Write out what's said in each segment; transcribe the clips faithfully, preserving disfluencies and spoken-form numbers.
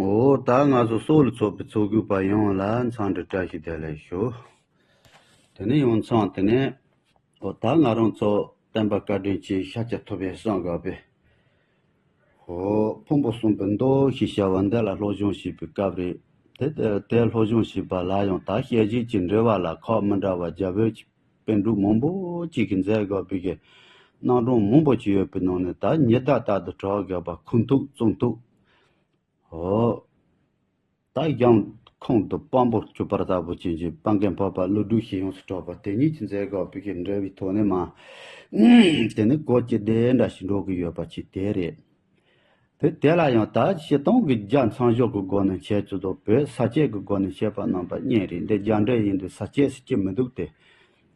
འོ་ད་ང་ཚོ་སོགས་ལ་ཚོགས་པའི་ཚོགས་དགོས་པ་ཡོངས་ལ་འཚམས་འདྲི་བཀྲ་ཤིས་བདེ་ལེགས་ཞུ། དེ་ནས་ཡང་འཚམས་དེ་ནས་འོ་ད་ང་རང་ཚོ་བསྟན་པ་བཀའ་དྲིན་ཅན་ཤཱཀྱ་ཐུབ་པས་གསུངས་དགོས་པས། འོ་ཕུང་པོ་གསུམ་པའི་མདོ་ཞེས་བྱ་བ་འདི་ལ་སློབ་སྦྱོང་བྱེད་པའི་སྐབས་རེད། དེ་དེ་སློབ་སྦྱོང་བྱེད་པ་ལ་ཡང་ད་བཤད་རྒྱུད་ཀྱི་འགྲེལ་བ་ལ་ཁག་མི་འདྲ་བ་རྒྱ་བོད་ཀྱི་པཎ་གྲུབ་མང་པོ་ཅིག་གིས་མཛད་དགོས་པའི་གི་རྣམ་གྲངས་མང་པོ་ཅིག་ཡོད་པའི་ནང་ནས་ད་ཉི་ཟླ་ལྟར་དུ་གྲགས་དགོས་པ་ཁུངས་ཐུབ་གཙང་ཐུབ། འོ། ད་གཞན་ཁོང་དུ་དཔང་པོ་གྱུར་པ་ལྟ་བུ་ཅན་གྱི་དཔལ་མགོན་འཕགས་པ་ཀླུ་སྒྲུབ་ཞེས་ཡོངས་སུ་གྲགས་པ་དེ་ཉིད་ཀྱིས་མཛད་དགོས་པའི་གི་འགྲེལ་བའི་ཐོག་ནས་མ། དེ་ནི་གོ་ཅི་དེ་འདྲ་ཞིག་འགྲོ་གི་ཡོད་པ་ཅིག་དེ་རེད། དེ་དེ་ལ་ཡང་ད་སྤྱིར་བཏང་གི་རྒྱ་མཚན་བཞག་གི་སྒོ་ནས་འཆད་ཚུལ་དང་བོད་ས་བཅད་ཀྱི་སྒོ་ནས་འཆད་པ་རྣམ་པ་གཉིས་རེད། འདི་རྒྱ་འགྲེལ་ཡིན་དུས་ས་བཅད་ཟེར་གྱི་མི་འདུག་སྟེ།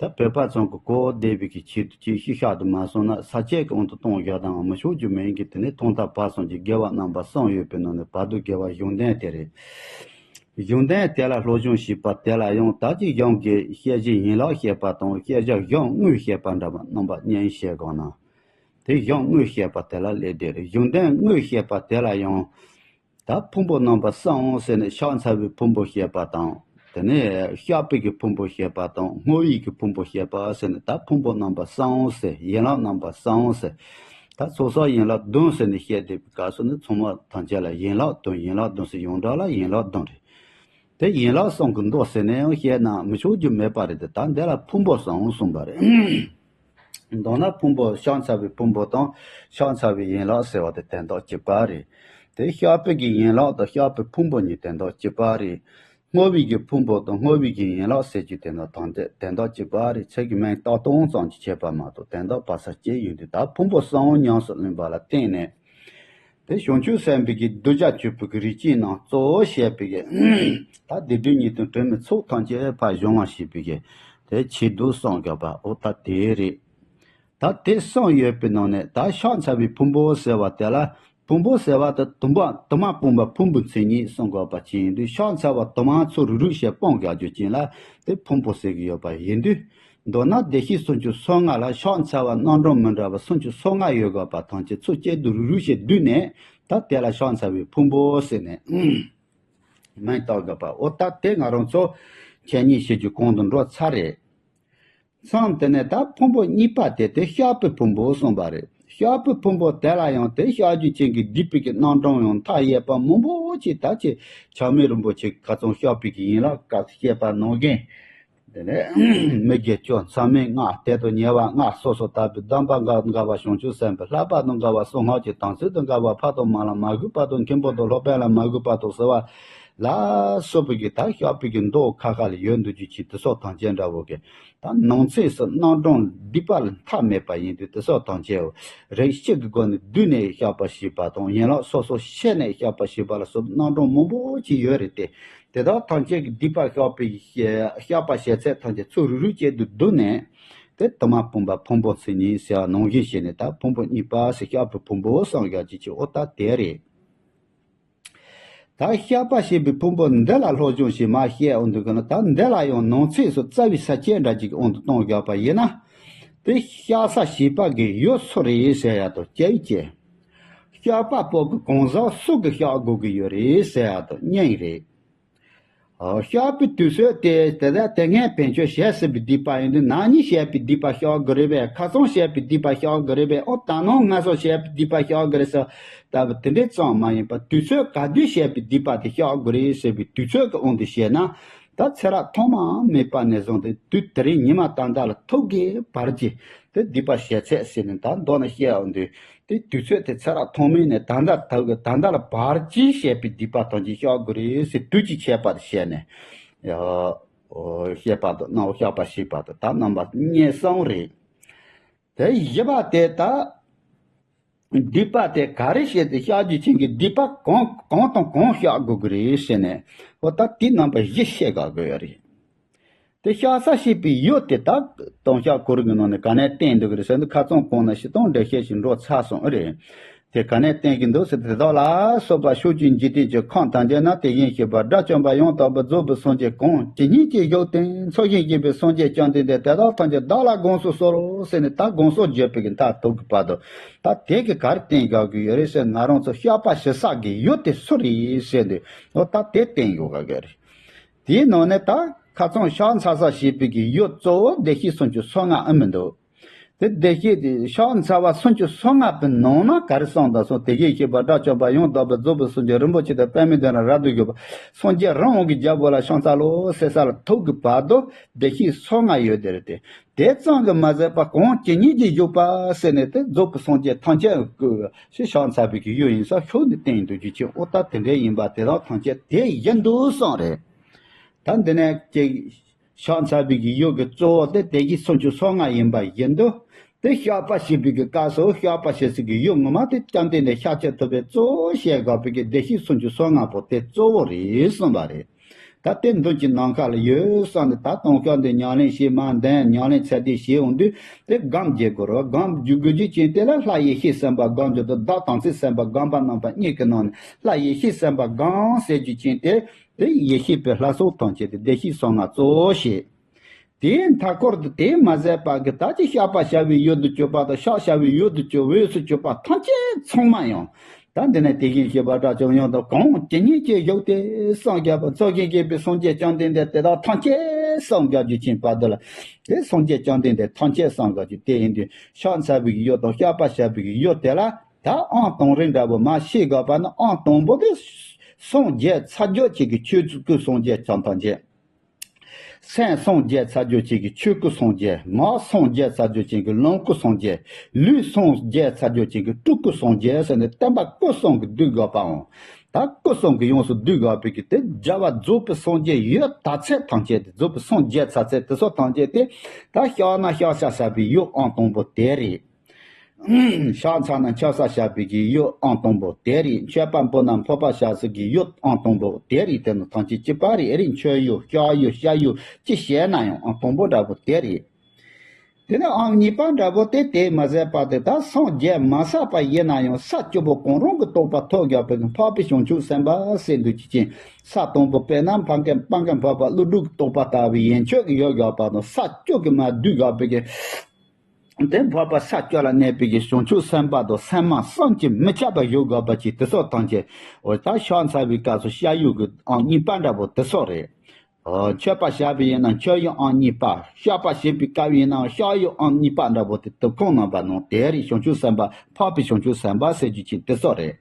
ད་བོད་པ་ཚང་གི་གོ་བདེ་བའི་གི་ཆེད་དུ་ཅིག་ཤིག་ཤག་ཏུ་མ་སོང་ན་ས་བཅད་ཀྱི་དབང་དུ་གཏོང་བཞག་དང་མི་ཆོག་རྒྱུ་མེད་ཀི། དེ་ནས་ཐོག་མཐའ་བར་གསུམ་གྱི་དགེ་བ་རྣམ་པ་གསུམ་ཡོད་པའི་ནང་ནས་བར་དུ་དགེ་བ་གཞུང་དོན་དེ་རེད། གཞུང་དོན་དེ་ལ་སློབ་སྦྱོང་བྱེད་པ་དེ་ལ་ཡང་ད་ཅིག་གཞུང་གི་བཤད་གཞི་ཡན་ལག་བཤད་པ་དང་བཤད་བྱ་གཞུང་དངོས་བཤད་པ་འདྲ་བ་རྣམ་པ་གཉིས་བཤད་དགོས་ན། དེ་གཞུང་དངོས་བཤད་པ་དེ་ལ་སླེབས་བསྡད་རེད། གཞུང་དོན་དངོས་བཤད་པ་དེ་ལ་ཡང་། ད་ཕུང་པོ་རྣམ་པ་གསུམ་ཟེར་ནས་ཕྱག་འཚལ་བའི་ཕུང་པོ་བཤད་པ་དང་། དེ་ནས་བཤགས་པའི་གི་ཕུང་པོ་བཤད་པ་དང་བསྔོ་བའི་གི་ཕུང་པོ་བཤད་པ་ཟེར་ནས་ད་ཕུང་པོ་རྣམ་པ་གསུམ་ཟེར་ཡན་ལག་རྣམ་པ་གསུམ་ཟེར། ད་ཚོགས་བསགས་ཡན་ལག་བདུན་ཟེར་ནས་བཤད་བསྡད་པའི་སྐབས་སུ་ནི་ཚང་མ་ཐམས་ཅད་ལ་ཡན་ལག་བདུན་ཡན་ལག་བདུན་ཟེར་ཡོངས་གྲགས་ལ་ཡན་ལག་བདུན་རེད། དེ་ཡན་ལག་གསུམ་གྱི་མདོ་ཟེར་ནས་ཡང་བཤད་ན་མི་ཆོག་རྒྱུ་མེད་པ་རེད་དེ། ད་འདི་ལ་ཕུང་པོ་གསུམ་གསུངས་པ་རེད། མདོར་ན་ཕུང་པོ་ཕྱག་འཚལ་བའི་ཕུང་པོ་དང་ཕྱག་འཚལ་བའི་ཡན་ལག་ཟེར་བ་དེ་དོན་དག་གཅིག་པ་རེད། དེ་བཤགས་པའི་གི་ཡན་ལག་དང་བཤགས་པའི་ཕུང་པོ་གཉིས་དོན་དག་གཅིག་པ་རེད། བསྔོ་བའི་གི་ཕུང་པོ་དང་བསྔོ་བའི་གི་ཡན་ལག་ཟེར་གྱི་དོན་དག་དང་དེ་དོན་དག་གཅིག་པ་རེད། ཚིག་གི་མིང་བཏགས་སྟངས་ཙམ་གྱིས་ཁྱད་པར་མ་གཏོགས་དོན་དག་བར་ས་གཅིག་ཡིན་དུས། ད་ཕུང་པོ་གསུམ་ཉམས་སུ་ལེན་པ་ལ་བརྟེན་ནས། དེ་བྱང་ཆུབ་སེམས་དཔའི་གི་གདུལ་བྱ་སྤྱོད་པའི་གི་རིགས་ཅན་རྣམས་གཙོ་བོ་བྱས་པའི་གི་ད་སྡིག་སྒྲིབ་ཉེས་ལྟུང་དྲི་མའི་ཚོགས་ཐམས་ཅད་ཕར་སྦྱོང་བ་བྱེད་པའི་གི་དེ་ཆེད་དུ་གསུངས་ཡོད་པ་འོ་ད་དེ་རེད། ད་དེ་གསུངས་ཡོད་པའི་ནང་ནས་ད་ཕྱག་འཚལ་བའི་ཕུང་པོ་ཟེར་བ་དེ་ལ། ཕུང་པོ་ཟེར་བ་དེ་དུ་མ་དུ་མ་སྤུངས་པ་ཕུང་པོའི་མཚན་ཉིད་གསུང་དགོས་པ་ཅིག་ཡིན་དུས། ཕྱག་འཚལ་བ་དུ་མ་ཚུར་རུག་རུག་བྱས་སྤུངས་དགོས་རྒྱུ་ཅན་ལ་དེ་ཕུང་པོ་ཟེར་གྱི་ཡོད་པ་ཡིན་དུས། མདོར་ན་བདེ་གཤེགས་སུམ་ཅུ་སོ་ལྔ་ལ་ཕྱག་འཚལ་བ་རྣམ་གྲངས་མི་འདྲ་བ་སུམ་ཅུ་སོ་ལྔ་ཡོད་དགོས་པ་ཐམས་ཅད་ཚུར་གཅིག་ཏུ་རུག་རུག་བྱས་བསྡུས་ནས། ད་དེ་ལ་ཕྱག་འཚལ་བའི་ཕུང་པོ་ཟེར་ནས་མིང་བཏགས་དགོས་པ་འོ་ད་དེ་ང་རང་ཚོ་འཆད་ཉན་བྱེད་རྒྱུ་གོང་དུ་འགྲོ་ཚར་རེད། མཚམས་དེ་ནས་ད་ཕུང་པོ་གཉིས་པ་དེ་དེ་བཤགས་པའི་ཕུང་པོ་གསུངས་པ་རེད། བཤགས་པའི་ཕུང་པོ་དེ་ལ་ཡང་དེ་བཤགས་རྒྱུ་ཅན་གྱི་སྡིག་པའི་གི་རྣམ་གྲངས་ཡང་མཐའ་ཡས་པ་མང་པོ་ཅིག་ད་ཅི་ཆགས་མེད་རིན་པོ་ཆེ་ཁ་ཚང་བཤགས་པའི་གི་ཡན་ལག་སྐབས་སུ་བཤད་པ་ནང་བཞིན། དེ་ནས་མི་དགེ་བཅུ། མཚམས་མེད་ལྔ། དད་དང་ཉེ་བ་ལྔ། སོ་སོ་ལྟ་བུའི་སྡོམ་པ་འགལ་བ་བྱང་ཆུབ་སེམས་དཔའི་བསླབ་པ་དང་འགལ་བ་གསང་སྔགས་ཀྱི་དམ་ཚིག་དང་འགལ་བ་ཕ་དང་མ་ལ་མ་གུས་པ་དང་། མཁན་པོ་དང་སློབ་དཔོན་ལ་མ་གུས་པ་དང་ཟེར་བ་ལ་སོགས་པའི་གི་ད་བཤགས་པའི་གི་མདོ་ཁ་ཁ་ལ་ཡོད་འདུག་རྒྱུ་ཅིག་དེ་སོགས་ཐམས་ཅད་འདྲ་བོ་གི་ད་ནང་ཚིགས་སུ་རྣམ་གྲངས་སྡིག་པ་ལ་མཐའ་མེད་པ་ཡིན་དུས། དེ་སོགས་ཐམས་ཅད་རིགས་གཅིག་གི་སྒོ་ནས་བསྡུས་ནས་བཤགས་པ་ཞེས་པ་དང་། ཡན་ལག་སོ་སོ་ཕྱེ་ནས་བཤགས་པ་ཞེས་པ་ལ་སོགས་རྣམ་གྲངས་མང་པོ་ཅིག་ཡོད་རེད་དེ། དེ་དག་ཐམས་ཅད་ཀྱི་སྡིག་པ་བཤགས་པའི་བཤགས་པ་བྱེད་ཚད་ཐམས་ཅད་ཚུར་རུག་རུག་བྱས་ཏེ་བསྡུས་ནས། དེ་དུ་མ་སྤུངས་པ་ཕུང་པོའི་མཚན་ཉིད་ཟེར་བ་ནང་བཞིན་བྱས་ནས། ད་ཕུང་པོ་གཉིས་པ་ཟེར་བཤགས་པའི་ཕུང་པོ་གསུངས་ཡོད་རྒྱུ་ཅིག་འོ་ད་དེ་རེད། ད་བཤགས་པ་ཞེས་པའི་ཕུང་པོ་འདི་ལ་སློབ་སྦྱོང་ཞེས་མ་བཤད་འོང་དུས་ཀྱང་ན། ད་འདི་ལ་ཡང་ནང་ཚིགས་སུ་རྩ་བའི་ས་བཅད་འདྲ་ཅིག་གི་དབང་དུ་བཏང་བཞག་པ་ཡིན་ན། དེ་བཤགས་ས་ཞེས་པ་གི་ཡུལ་སུ་རེད་ཟེར་ཡ་དང་གཅིག་བྱས། བཤགས་པ་པོ་གི་གང་ཟག་སུ་གིས་བཤགས་དགོས་ཀྱི་ཡོད་རེད་ཟེར་ཡ་དང་གཉིས་རེད། ཨོ། བཤགས་པའི་དུས་ཚོད་དེ་དེ་ལྟར་དེ་སྔ་བེད་སྤྱོད་བྱས་ཟིན་པའི་སྡིག་པ་ཡིན་དུས། ན་ནིང་བྱས་པའི་སྡིག་པ་བཤགས་དགོས་རེད་པས། ཁ་སང་བྱས་པའི་སྡིག་པ་བཤགས་དགོས་རེད་པས། ཨོ། ད་ནངས་སྔ་སོ་བྱས་པའི་སྡིག་པ་བཤགས་དགོས་རེད་ཟེར། ལྟ་བུ་དེ་འདྲའི་ཙམ་མ་ཡིན་པར། དུས་ཚོད་ག་དུས་བྱས་པའི་སྡིག་པ་དེ་བཤགས་དགོས་རེད་ཟེར་བའི་དུས་ཚོད་ཀྱི་དབང་དུ་བྱས་ན། ད་ཚེ་རབས་ཐོག་མ་མེད་པ་ནས་བཟུང་སྟེ་དུས་དེ་རིང་ཉི་མ་ད་ལྟ་ལ་ཐུག་གི་བར་གྱི་དེ་སྡིག་པ་བྱས་ཚད་ཟེར་ནས། ད་མདོར་ན་བཤད་འོང་དུས། དེ་དུས་ཚོད་དེ་ཚེ་རབས་ཐོག་མེད་ནས་ད་ལྟ་ཐུག་གི་ད་ལྟ་ལ་བར་གྱི་བྱས་པའི་སྡིག་པ་ཐམས་ཅད་བཤགས་དགོས་རེད་ཟེར། དུས་ཀྱི་ཁྱད་པར་བྱས་ནས། ཡ། ཨོ། བཤད་པ་དང་རྣམ་བཤགས་པ་ཞེས་པ་དང་ད་རྣམ་པ་གཉིས་གསུམ་རེད། དེ་བཞི་པ་དེ་ད། སྡིག་པ་དེ་ག་རེ་བྱས་ཏེ་བཤགས་རྒྱུ་ཅན་གྱི་སྡིག་པ་གང་གང་དང་གང་བཤགས་དགོས་ཀྱི་རེད་ཟེར་ནས། འོ་ད་དེ་རྣམ་པ་བཞི་བཤད་དགོས་ཀྱི་ཡོད་རེད། དེ་བཤགས་ས་ཞེས་པའི་ཡུལ་དེ་ད་དམ་བཤགས་གོ་རིམ་གྱི་ནང་ནས་ག་ནས་བསྟན་འདུག་གི་རེད་ཟེར་ན། ཁ་སང་གོང་ན་སྤྱིར་བཏང་འགྲེལ་བཤད་ཞིག་འགྲོ་ཚར་སོང་ཨེ་རེད། དེ་ག་ནས་བསྟན་གྱི་འདུག་ཟེར། དེ་དག་ལ་སོགས་པ་ཕྱོགས་བཅུའི་འཇིག་རྟེན་གྱི་ཁམས་ཐམས་ཅད་ན་དེ་བཞིན་གཤེགས་པ་དགྲ་བཅོམ་པ་ཡང་དག་པར་རྫོགས་པའི་སངས་རྒྱས་གང་ཇི་སྙེད་ཅིག་བཞུགས་ཏེ་འཚོ་ཞིང་གཞེས་པའི་སངས་རྒྱས་བཅོམ་ལྡན་འདས་དེ་དག་ཐམས་ཅད་བདག་ལ་དགོངས་སུ་གསོལ་ཟེར་ནས། ད་དགོངས་སུ་བརྗོད་པའི་གི་མཐར་ཐུག་གི་བར་དུ་ད་དེ་གི་ག་རེ་བསྟན་དགོས་ཀྱི་ཡོད་རེད་ཟེར། ང་རང་ཚོ་བཤགས་པ་ཞུ་ས་གི་ཡུལ་དེ་སུ་རེད་ཟེར་དུས། འོ་ད་དེ་བསྟན་དགོས་ག་གི་རེད། དེའི་ནང་ནས་ད་ཁ་སང་ཕྱག་འཚལ་ས་ཞེས་པའི་གི་ཡུལ་གཙོ་བོ་བདེ་གཤེགས་སུམ་ཅུ་སོ་ལྔ་ཨེ་མི་འདུག། དེ་བདེ་གཤེགས་དེ་ཕྱག་འཚལ་བ་སུམ་ཅུ་སོ་ལྔ་པའི་ནང་ན་ག་རེ་གསུངས་དང་གསུངས། དེ་བཞིན་གཤེགས་པ་དགྲ་བཅོམ་པ་ཡང་དག་པར་རྫོགས་པའི་སངས་རྒྱས་རིན་པོ་ཆེ་དང་། པདྨའི་གདན་ལ་རབ་ཏུ་བཞུགས་པ་སངས་རྒྱས་རིན་པོ་ཆེའི་རྒྱལ་པོ་ལ་ཕྱག་འཚལ་ལོ་ཟེར་ས་ལ་ཐུག་གི་བར་དུ་བདེ་གཤེགས་སོ་ལྔ་ཡོད་དེ་རེད་དེ། དེ་ཙམ་གྱིས་མ་ཟད་པར་གང་ཇི་སྙེད་ཅིག་བཞུགས་པ་ཟེར་ནས། དེ་རྫོགས་པའི་སངས་རྒྱས་ཐམས་ཅད་ཀྱི་ཕྱག་འཚལ་བའི་གི་ཡུལ་ཡིན་ས་ཤོག་ནས་བསྟན་འདུག་རྒྱུ་ཅན། འོ་ད་དེ་འདྲའི་ཡིན་པ་དེ་དག་ཐམས་ཅད་དེ་ཡིན་འདུག་གསུངས་རེད། ད་འདི་ནས་ཅིག་ཕྱག་འཚལ་བའི་གི་ཡུལ་གྱི་གཙོ་བོ་དེ་བདེ་གཤེགས་སུམ་ཅུ་སོ་ལྔ་ཡིན་པ་བཞིན་དུ། དེ་བཤགས་པ་ཞུ་བའི་གི་སྐབས་སུ་བཤགས་པ་ཞུ་སའི་གི་ཡུལ་ངོ་མ་དེ་བཅོམ་ལྡན་འདས་ཤཱཀྱ་ཐུབ་པས་གཙོ་བོ་བྱས་དགོས་པའི་གི་བདེ་གཤེགས་སུམ་ཅུ་སོ་ལྔ་པོ་དེ་གཙོ་བོ་རེད་གསུངས་པ་རེད། ད་དེ་མདུན་གྱི་ནམ་མཁའ་ལ་ཡོད་བསམ་ནས། ད་ལྟུང་བཤགས་འདི་ཉམས་ལེན་བྱེད། མར་འདོན། ཉམས་ལེན་ཚད་ལྡན་བྱེད་འོང་དུས་དེ་སྒོམ་བརྒྱབ་དགོས་རེད། སྒོམ་རྒྱུ་དགོས་རྒྱུ་ཅན་དེ་ལ་ལྷ་ཡེ་ཤེས་སེམས་དཔའ་སྒོམ་རྒྱུ་དང་། བདག་དམ་ཚིག་སེམས་དཔའ་སྒོམ་པ་རྣམ་པ་གཉིས་ཀྱི་ནང་ནས་ལྷ་ཡེ་ཤེས་སེམས་དཔའ་སྒོམ་ཟེར་རྒྱུ་ཅན་དེ། དེ་ཡེ་ཤེས་པའི་ལྷ་ཚོགས་ཐམས་ཅད་དེ་བདེ་གཤེགས་སོ་ལྔ་གཙོ་བོ་བྱས། དེའི་མཐའ་སྐོར་དུ་དེས་མ་ཟད་པ་གི་ད་ཅི་བཤགས་པ་བྱ་བའི་ཡུལ་དུ་གྱུར་པ་དང་། ཕྱག་བྱ་བའི་ཡུལ་དུ་གྱུར། འོས་སུ་གྱུར་པ་ཐམས་ཅད་ཚང་མ་ཡང་ད་འདི་ནས་དེ་བཞིན་གཤེགས་པ་དགྲ་བཅོམ་ཡང་དག་གང་ཇི་སྙེད་ཅིག་བཞུགས་ཏེ་སངས་རྒྱས་པ། འཚོ་ཞིང་གཞེས་པའི་སངས་རྒྱས་བཅོམ་ལྡན་འདས་དེ་དག་ཐམས་ཅད་སངས་རྒྱས་རྒྱུ་ཅན་བར་དུ་ལ། དེ་སངས་རྒྱས་བཅོམ་ལྡན་འདས་ཐམས་ཅད་སངས་རྒྱས་རྒྱུ་དེ་ཡིན་དུས། ཕྱག་འཚལ་བའི་ཡུལ་དང་བཤགས་པ་བྱ་བའི་ཡུལ་དེ་ལ་ད་ཨང་དང་རིང་འདྲ་པོ་མ་ཤེས་དགོས་པ་ན། ཨང་དང་པོ་དེ་སངས་རྒྱས་ཚར་རྒྱུ་ཅན་གྱི་ཆོས་སྐུ་སངས་རྒྱས་བཅོམ་ཐམས་ཅད། སེམས་སངས་རྒྱས་ཚར་རྒྱུ་ཅན་གྱི་ཆོས་སྐུ་སངས་རྒྱས། ངག་སངས་རྒྱས་ཚར་རྒྱུ་ཅན་གྱི་ལོངས་སྐུ་སངས་རྒྱས། ལུས་སངས་རྒྱས་ཚར་རྒྱུ་ཅན་གྱི་སྤྲུལ་སྐུ་སངས་རྒྱས་ཟེར་ནས་བསྟན་པ་སྐུ་གསུམ་གྱིས་བསྡུས་དགོས་པའང་། ད་སྐུ་གསུམ་གྱིས་ཡོངས་སུ་བསྡུས་དགོས་པའི་གི་དེ་བྱ་བ་རྫོགས་པའི་སངས་རྒྱས་ཡོད་ད་ཚད་ཐམས་ཅད་དེ། རྫོགས་པའི་སངས་རྒྱས་ཚར་ཚད་དེ་ཚོ་ཐམས་ཅད་དེ། ད་བཤགས་ན་བཤགས་བྱ་བྱ་བའི་ཡུལ་ཨང་དང་པོ་དེ་རེད། ཕྱག་འཚལ་ན་འཚལ་ས་བྱ་བའི་གི་ཡུལ་ཨང་དང་པོ་དེ་རེད། མཆོད་པ་འབུལ་ན་འབུལ་བ་བྱ་ས་གི་ཡུལ་ཨང་དང་པོ་དེ་རེད། དེ་ནི་ཐམས་ཅད་གཅིག་པ་རེད། ཨེ་རེད། མཆོད་ཡུལ་བཤགས་ཡུལ་བཤགས་ཡུལ་ཅི་བྱས་ན་ཡང་ཨང་དང་པོ་འདྲ་པོ་དེ་རེད། དེ་ནས་ཨང་གཉིས་པ་འདྲ་པོ་དེ་དེས་མ་ཟད་པ་དེ་ད་སངས་རྒྱས་མ་ཚར་བ་ཡིན་ན་ཡང་ས་བཅུ་པོ་གང་རུང་གི་རྟོགས་པ་ཐོབ་དགོས་པའི་གི་འཕགས་པའི་བྱང་ཆུབ་སེམས་དཔའ་ཟེར་འདུག་ཅི་ཅན། ས་དང་པོ་དཔེར་ན་འཕགས་མཁན་སྤང་མཁན་འཕགས་པ་ཀླུ་སྒྲུབ་ཀྱི་རྟོགས་པ་ལྟ་བུའི་ཡན་ཆོད་ཀྱི་ཡོད་དགོས་པ་དང་། ས་བཅུ་གིས་མ་བསྡུས་དགོས་པའི་གི་དེ་འཕགས་པ་ས་བཅུ་ལ་གནས་པའི་གི་བྱང་ཆུབ་སེམས་དཔའ་དང་སེམས་མ་བསམ་གྱིས་མི་ཁྱབ་པ་ཡོད་དགོས་པ་ཅིག་དེ་ཚོ་ཐམས་ཅད། འོ་ད་ཕྱག་འཚལ་བའི་སྐབས་སུ་བཤགས་ཡུལ་གྱི་ཨང་གཉིས་པ་འདྲ་པོ་དེ་ཚོ་རེད། འོ་མཆོད་པ་བྱ་བ་ཡིན་ན་མཆོད་ཡུལ་ཨང་གཉིས་པ། བཤགས་པ་བྱེད་པའི་སྐབས་ཡིན་ན་བཤགས་ཡུལ་ཨང་གཉིས་པ་འདྲ་པོ་དེ་དུས་ཁོང་རྣམ་པ་ནང་དེ་རེད། བྱང་ཆུབ་སེམས་དཔའ་འཕགས་པའི་བྱང་ཆུབ་སེམས་དཔའ་ཟེར་རྒྱུ་ཅིག་དེ་ཚོ་རེད།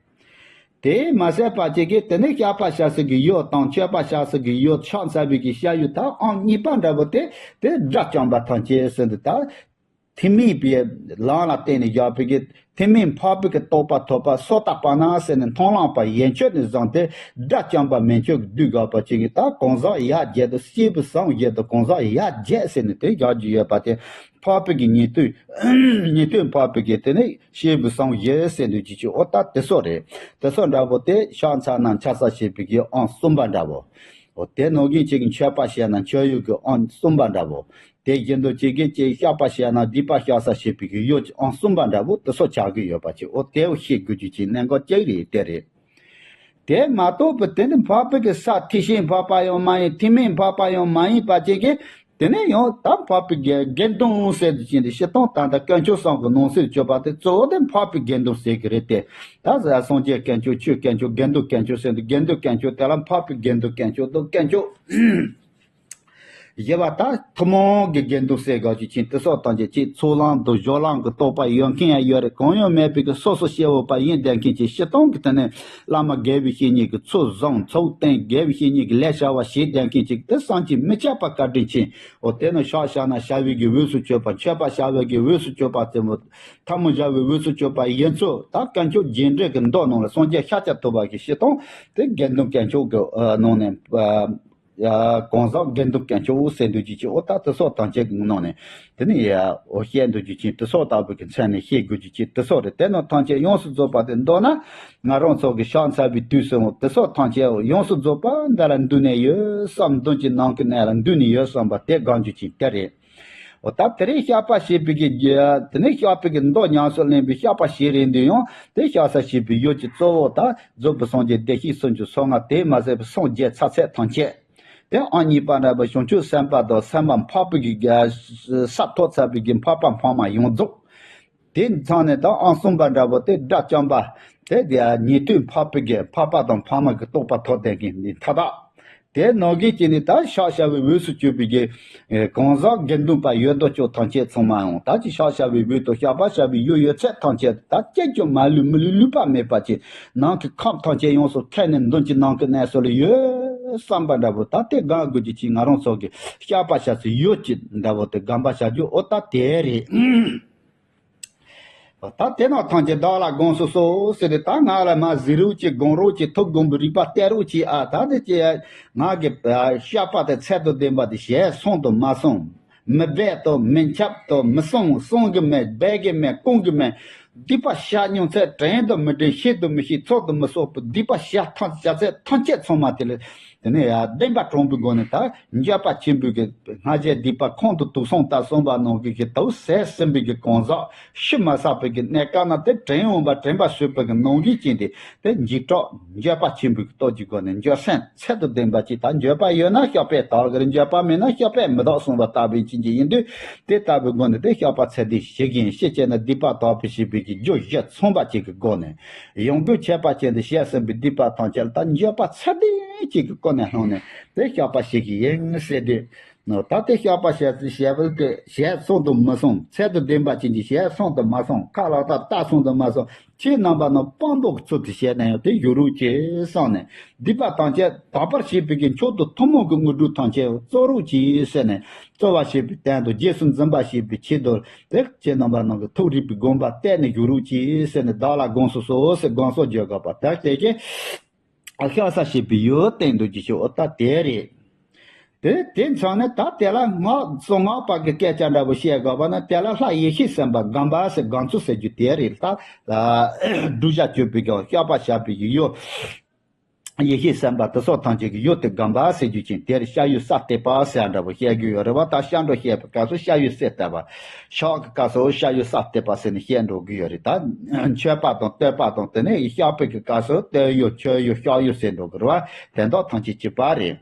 དེས་མ་ཟད་པ་ཅིག་གིས་དེ་ནས་བཤགས་པ་བྱ་ས་གི་ཡུལ་དང་མཆོད་པ་བྱ་ས་གི་ཡུལ། ཕྱག་འཚལ་བའི་གི་བཤགས་ཡུལ་ད་ཨང་གཉིས་པ་འདྲ་པོ་དེ་དེ་དགྲ་བཅོམ་པ་ཐམས་ཅད་ཟེར་འདི་ད། ཐུན་མིན་པའི་ལམ་ལ་བརྟེན་ནས་བཞག་པའི་གི་ཐུན་མིན་འཕགས་པའི་གི་རྟོགས་པ་ཐོབ་པ་སོ་ཏ་པ་ན་ཟེར་ནས་མཐོང་ལམ་པ་ཡན་ཆོད་ནས་བཟུང་སྟེ་དགྲ་བཅོམ་པ་མན་ཆད་ཀྱི་བསྡུས་དགོས་པ་ཅིག་གིས་ད་གང་ཟག་ཡ་བརྒྱད་དང་སྐྱེས་བུ་སངས་རྒྱས་དང་གང་ཟག་ཡ་བརྒྱད་ཟེར་ནས་དེ་བཞག་རྒྱུ་ཡོད་པ་དེ། འཕགས་པའི་གི་ཉན་ཐོས། ཉན་ཐོས་འཕགས་པའི་གི་དེ་ནས་སྐྱེས་བུ་སངས་རྒྱས་ཟེར་འདུག་ཅི་ཅི། འོ་ད་དེ་ཚོ་རེད། དེ་ཚོ་འདྲ་པོ་དེ་ཕྱག་འཚལ་ན་འཚལ་ས་བྱེད་པའི་གི་ཨང་གསུམ་པ་འདྲ་པོ། འོ་དེ་ནང་བཞིན་གཅིག་གི་མཆོད་པ་བྱས་ན་མཆོད་ཡུལ་གྱི་ཨང་གསུམ་པ་འདྲ་པོ། དེ་བཞིན་དུ་གཅིག་གིས་གཅིག་བཤགས་པ་བྱས་ན་སྡིག་པ་བཤགས་ས་བྱེད་པའི་གི་ཡུལ་གྱི་ཨང་གསུམ་པ་འདྲ་པོ་དེ་ཚོ་ཆགས་ཀྱི་ཡོད་པ་ཅིག་འོ་དེ་བོ་ཤེས་དགོས་རྒྱུ་ཅིག་གནད་འགག་གཅིག་རེད། དེ་རེད། དེ་མ་གཏོགས་པའི་དེ་ནི་འཕགས་པའི་གི་ས་ཐེག་ཆེན་འཕགས་པ་ཡང་མ་ཡིན། ཐུན་མིན་འཕགས་པ་ཡང་མ་ཡིན་པ་ཅིག་གིས། དེ་ནས་ཡང་ད་འཕགས་པའི་དགེ་དགེ་འདུན་ཟེར་དུས་ཅི་འདི་སྤྱིར་བཏང་ད་ལྟ་དཀོན་མཆོག་གསུམ་གྱི་ནང་གསེས་སྤྱོད་པ་དེ་གཙོ་བོ་དེ་འཕགས་པའི་དགེ་འདུན་ཟེར་གི་རེད་དེ། ད་ཟེར་སངས་རྒྱས་དཀོན་མཆོག་ཆོས་དཀོན་མཆོག་དགེ་འདུན་དཀོན་མཆོག་ཟེར་འདུག་དགེ་འདུན་དཀོན་མཆོག་དེ་ལ་འཕགས་པའི་དགེ་འདུན་དཀོན་མཆོག་དང་དཀོན་མཆོག་ཞི་བ་ད་ཐུན་མོང་གི་དགེ་འདུན་ཟེར་དགོས་ཀྱི་ཅིག་དེ་སོགས་དང་ཅིག་ཅིག་ཚོགས་ལམ་དང་སྦྱོར་ལམ་གྱི་རྟོགས་པ་ཡོད་མཁན་ཡང་ཡོད་རེད། གང་ཡང་མེད་པའི་གི་སོ་སོ་སྐྱེ་བོ་པ་ཡིན་བསྡད་མཁན་ཅིག་སྤྱིར་བཏང་གི་དེ་ནས་བླ་མ་དགེ་བའི་བཤེས་གཉེན་གྱི་ཚུལ་བཟང་ཚུལ་བསྟེན། དགེ་བའི་བཤེས་གཉེན་གྱི་ལས་བྱ་བ་བྱེད་བསྡད་མཁན་ཅིག་དེ་བསམ་གྱིས་མི་ཁྱབ་པ་བཀའ་དྲིན་ཆེ། འོ་དེ་ནི་ཕྱག་བྱ་ན་བྱ་བའི་གི་འོས་སུ་གྱུར་པ། མཆོད་པ་བྱ་བའི་གི་འོས་སུ་གྱུར་པ། དེ་མོ་ཐལ་མོ་སྦྱར་བའི་འོས་སུ་གྱུར་པ་ཡིན་ཚུལ། ད་དཀོན་མཆོག་རྗེས་འབྲེལ་གྱི་མདོ་ནང་ལ་སངས་རྒྱས་ཤཱཀྱ་ཐུབ་པ་གི་སྤྱིར་བཏང་དེ་དགེ་འདུན་དཀོན་མཆོག་གི་ནང་ནས། ཡ་གང་ཟག་དགེ་འདུན་དཀོན་མཆོག་ཟེར་འདུག་ཅིག་ཅིག་འོ་ད་དེ་སོགས་ཐམས་ཅད་ཀྱི་ནང་ནས་དེ་ནི་ཡ་འོ་བཤད་འདུག་ཅིག་ཅིག་དེ་སོགས་ལྟ་བུ་གི་མཚན་ནས་བཤད་དགོས་ཅིག་ཅིག་དེ་སོགས་རེད། དེ་རྣམས་ཐམས་ཅད་ཡོངས་སུ་རྫོགས་པ་དེ་མདོར་ན་ང་རང་ཚོ་གི་ཕྱག་འཚལ་བའི་དུས་སུ་དེ་སོགས་ཐམས་ཅད་ཡོངས་སུ་རྫོགས་པ་འདི་ལ་འདུས་ནས་ཡོད་བསམ། མདུན་གྱི་ནམ་མཁའི་གནས་ལ་འདུས་ནས་ཡོད་བསམ་པ་དེ་སྒོམ་རྒྱུ་ཅིག་དེ་རེད། འོ་ད་དེ་རིང་བཤགས་པ་བྱེད་པའི་གི་རྒྱུ་དེ་ནས་བཤགས་པའི་གི་མདོ་ཉམས་སུ་ལེན་པའི་བཤགས་པ་བྱེད་རན་དུས་ཡང་དེ་བཤགས་ས་བྱེད་པའི་ཡུལ་གྱི་གཙོ་བོ་ད་རྫོགས་པའི་སངས་རྒྱས་བདེ་གཤེགས་སུམ་ཅུ་སོ་ལྔ་དེ་མ་ཟད་པའི་སངས་རྒྱས་ཚར་ཚད་ཐམས་ཅད། དེ་ཨང་གཉིས་པ་འདྲ་བའི་བྱང་ཆུབ་སེམས་དཔའ་དང་སེམས་དཔའ་འཕགས་པའི་གི་རྒྱ་ས་ཐོབ་ཚར་བའི་གི་འཕགས་པ་འཕགས་མ་ཡོངས་རྫོགས། དེ་མཚམས་ནས་ད་ཨང་གསུམ་པ་འདྲ་བོ་དེ་དགྲ་བཅོམ་པ། དེ་དེ་ཉན་ཐོས་འཕགས་པའི་གི་འཕགས་པ་དང་འཕགས་མ་གི་རྟོགས་པ་ཐོབ་ལྡན་གྱི་འདི་མཐའ་དག་དེ་ནང་གི་ཅི་ནི་ད་ཕྱག་བྱ་བའི་འོས་སུ་གྱུར་པའི་གི་གང་ཟག་དགེ་འདུན་པ་ཡོད་དོ་ཅོག་ཐམས་ཅད་ཚང་མ་ཡང་ད་ཅི་ཕྱག་བྱ་བའི་འོས་དང་བཤགས་པ་བྱ་བའི་ཡུལ་ཡོད་ཚད་ཐམས་ཅད་ད་ཅི་ཀྱང་མ་ལུས་མི་ལུས་ལུས་པ་མེད་པ་ཅིག་ནང་གི་ཁམས་ཐམས་ཅད་ཡོངས་སུ་ཐེག་ནས་མདུན་གྱི་ནང་གི་གནས་སུ་ལ་ཡོད་བསམ་པ་འདྲ་བོ་ད་དེ་གང་དགོས་ཀྱི་ཅིག་ང་རང་ཚོ་གི་བཤགས་པ་བྱ་སའི་ཡུལ་གྱི་འདྲ་བོ་དེ་སྒོམ་པ་བྱ་རྒྱུ་ཨོ་ད་དེ་རེད། ད་དེ་ནང་ཐམས་ཅད་བདག་ལ་དགོངས་སུ་གསོལ་ཟེར་ཏེ་ད་ང་ལ་མ་གཟིགས་རོགས་ཅིག་དགོངས་རོགས་ཅིག་ཐུགས་དགོངས་པའི་རིག་པ་གཏད་རོགས་ཅིག་ཨ་ད་དེ་ཅི་ང་གི་བཤགས་པ་དེ་ཚད་དང་ལྡན་པ་དེ་བྱས་སོང་དང་མ་སོང་། མི་སྦས་དང་མི་འཆབ་དང་མི་གསུང་གསུང་གི་མེད་སྦས་གི་མེད་སྐུང་གི་མེད། སྡིག་པ་བཤགས་མྱོང་ཚད་དྲན་དང་མི་དྲན་ཤེས་དང་མི་ཤེས་ཚོར་དང་མི་ཚོར་བའི་སྡིག་པ་བཤགས་ཐམས་བྱ་ཚད་ཐམས་ཅད་ཚང་མ་དེ་ལས་དེ་ནས་ཡང་བདེན་པ་དྲང་པོའི་སྒོ་ནས་ད་འགྱོད་པ་ཆེན་པོའི་གི་སྔ་རྗེས་སྡིག་པ་ཁོང་དུ་དུག་སོང་ད་གསུངས་པ་ནང་གི་གི་དུག་ཟད་ཟིན་པའི་གི་གང་ཟག་ཤི་མ་ཟག་པའི་གི་གནས་སྐབས་ན་དེ་དྲན་འོང་བ་དྲན་པ་བཟོད་པའི་གི་ནང་གི་རྐྱེན་དེ་དེ་འཇིགས་སྐྲག་འགྱོད་པ་ཆེན་པོའི་གི་སྟོབས་ཀྱི་སྒོ་ནས་འགྱོད་སེམས་ཚད་དང་ལྡན་པ་ཅིག་ད་འགྱོད་པ་ཡོད་ན་བཤགས་པས་དག་གི་རེད། འགྱོད་པ་མེད་ན་བཤགས་པས་མི་དག་གསུངས་པ་ལྟ་བུའི་རྐྱེན་གྱིས་ཡིན་དུས་དེ་ལྟ་བུའི་སྒོ་ནས་དེ་བཤགས་པ་ཚད་ལྡན་ཞིག་ཡིན། ཤེས་བྱས་ན་སྡིག་པ་དག་པའི་བྱེད་པའི་གི་རྒྱུ་གཞི་ཚང་པ་ཅིག་གི་སྒོ་ནས། ཡོངས་རྫོགས་ཁྱད་པར་ཅན་དུ་བཤད་ཟིན་པའི་སྡིག་པ་ཐམས་ཅད་ལ་ད་འགྱོད་པ་ཚད་ལྡན་གཅིག་གི་སྒོ་ནས་ལྷུང་ནས་དེ་བཤགས་པ་ཞིག་ཡིན་ཟེར་དུས། ད་དེ་བཤགས་པ་བྱས་བྱས་པ་དེ་བྱས་སོང་དུ་མ་སོང་། ཚད་དུ་ལྡན་པ་ཅན་གྱི་བྱས་སོང་དུ་མ་སོང་། ཁ་ལག་ད་ལྟ་སོང་དུ་མ་སོང་། ཁྱེད་རྣམ་པ་རྣམས་དཔང་པོ་གི་ཚུལ་དུ་བྱས་ན་ཡང་དེ་ཡོད་རོགས་ཀྱིས་བསམ་ནས་སྡིག་པ་ཐམས་ཅད་དག་པར་བྱེད་པའི་གི་མཆོག་ཏུ་ཐུན་མོང་གི་དངོས་གྲུབ་ཐམས་ཅད་སྩོལ་རོགས་ཀྱིས་ཟེར་ནས་རྩོལ་བ་བྱེད་པའི་དོན་དུ་རྗེས་སུ་འཛིན་པ་བྱེད་པའི་ཆེད་དུ། དེ་ཁྱེད་རྣམ་པ་རྣམས་ཀྱི་ཐུགས་རིག་པའི་དགོངས་པ་གཏད་ནས་བཞུགས་རོགས་གྱིས་ཟེར་ནས་བདག་ལ་དགོངས་སུ་གསོལ་ཟེར་དགོངས་སུ་འཇུག་དགོས་པ་དེ་སྐད་ཀྱིས་བཤགས་ས་བྱེད་པའི་ཡུལ་སྟེང་དུ་གྱི་ཆོག་ད་དེ་རེད། དེ་དེ་མཚོན་ནས་ད་དེ་ལ་སྔགས་གསང་སྔགས་པ་གི་སྐད་ཆ་འདྲ་པོ་བཤད་དགོས་པ་ན་དེ་ལ་ལྷ་ཡེ་ཤེས་སེམས་དཔའ་སྒོམ་པ་ཟེར་སྒོམ་ཚུལ་ཟེར་རྒྱུ་དེ་རེད། ད་བསྒྲུབ་བྱ་སྤྱོད་པའི་སྒོ་བཤགས་པ་བྱ་བའི་ཡུལ། ཡེ་ཤེས་སེམས་དཔའ་དེ་སོགས་ཐམས་ཅད་ཀྱི་ཡུལ་དེ་སྒོམ་པ་ཟེར་རྒྱུ་ཅན་དེར་བཤགས་ཡུལ་ས་བརྟོལ་པ་ཟེར་འདྲ་པོ་བཤད་རྒྱུ་ཡོད་རེད་བ། ད་བཤགས་འགྲོ་བཤད་པའི་སྐབས་སུ་བཤགས་ཡུལ་ས་བརྟོལ་པ། བཤགས་ཀྱི་སྐབས་སུ་བཤགས་ཡུལ་ས་བརྟོལ་པ་ཟེར་ནས་བཤད་འགྲོ་གི་ཡོད་རེད། ད་མཆོད་པ་དང་བསྟོད་པ་དང་དེ་ནས་བཤགས་པའི་གི་སྐབས་སུ་བསྟོད་ཡུལ་མཆོད་ཡུལ་བཤགས་ཡུལ་ཟེར་འགྲོ་གི་རེད་བ། དེ་དག་ཐམས་ཅད་གཅིག་པ་རེད།